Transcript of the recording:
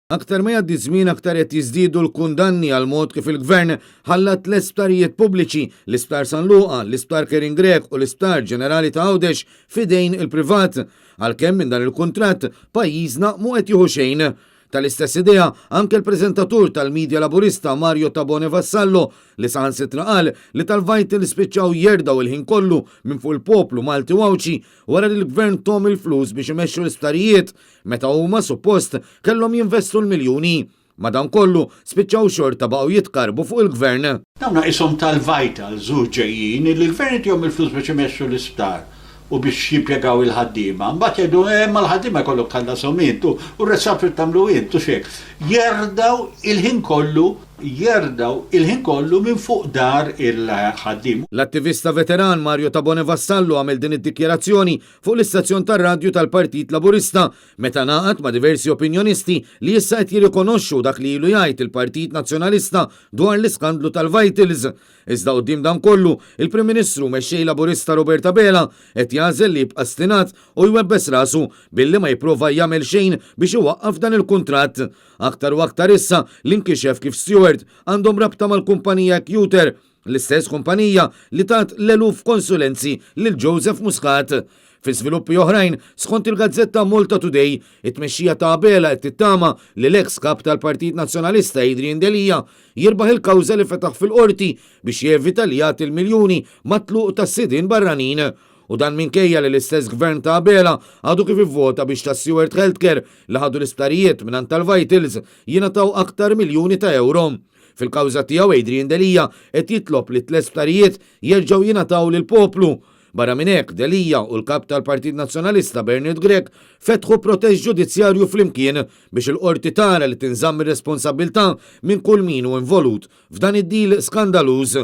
Aktar ma jgħaddi ż-żmien aktar qed jiżdiedu l-kundanni għall-mod kif il-Gvern ħalla tliet sptarijiet pubbliċi, l-Isptar San Luqa, l-Isptar Karen Grech u l-Isptar Ġenerali ta' Għawdex f'idejn il-privat. Għalkemm minn dan il-kuntratt pajjiżna mhu qed jieħu xejn. Tal-istess idea anke l-preżentatur tal-media Laburista Mario Tabone Vassallo li saħansitra qal li tal-Vitals spiċċaw jerdgħu il-ħin kollu minn fuq il-poplu Malti u Għawdxi wara li l-Gvern thom il-flus biex imexxu l-isptarijiet meta huma suppost kellhom jinvestu l-miljuni. Madankollu, spiċċaw xorta baqgħu jitkarrbu fuq il-Gvern. Dawn qishom tal-Vitals u ġejjin illi l-Gvern itihom il-flus biex imexxu l-isptar u biex jimpjegaw il-ħaddiema. Mbagħad jgħidu eh imma l-ħaddiema jkollok tħallashom int u r-reshuffle tagħmlu int u x'hekk. Jerdgħu il-ħin kollu jerdgħu il-ħin kollu minn fuq dar il-ħaddiem. L-attivista veteran Mario Tabone Vassallo għamel din id-dikjarazzjoni fuq l-istazzjon tar-radju tal-Partit Laburista meta ngħaqad ma' diversi opinjonisti li issa qed jirrikonoxxu dak li ilu jgħid il-Partit Nazzjonalista dwar l-iskandlu tal-Vitals. Iżda quddiem dan kollu, il-Prim Ministru u Mexxej Laburista Robert Abela qed jagħżel li jibqa' stinat u jwebbes rasu billi ma jipprova jagħmel xejn biex iwaqqaf dan il-kuntratt. Aktar u aktar issa li nkixef kif Steward għandhom rabta mal-kumpanija Equter, l-istess kumpanija li tat l-eluf konsulenzi lil Joseph Muscat. Fi żviluppi oħrajn, skont il-gazzetta Malta Today, it-tmexxija ta' Abela qed tittama li l-eks Kap tal-Partit Nazzjonalista Adrian Delia jirbaħ il-kawża li fetaħ fil-Qorti biex jevita li jagħti l-miljuni mat-tluq tas-sidien barranin. U dan minkejja li l-istess Gvern ta' Abela għadu kif ivvota biex ta' Steward Healthcare li ħadu l-isptarijiet mingħand tal-Vitals jingħataw aktar miljuni ta' ewro. Fil-kawża tiegħu Adrian Delia qed jitlob li t-tlett sptarijiet jerġgħu jingħataw lill-poplu. Barra minn hekk, Delia u l-Kap tal-Partit Nazzjonalista Bernard Grech fetħu protest ġudizzjarju flimkien biex il-Qorti tara li tinżamm ir-responsabbiltà minn kull min hu involut f'dan id-deal skandaluż.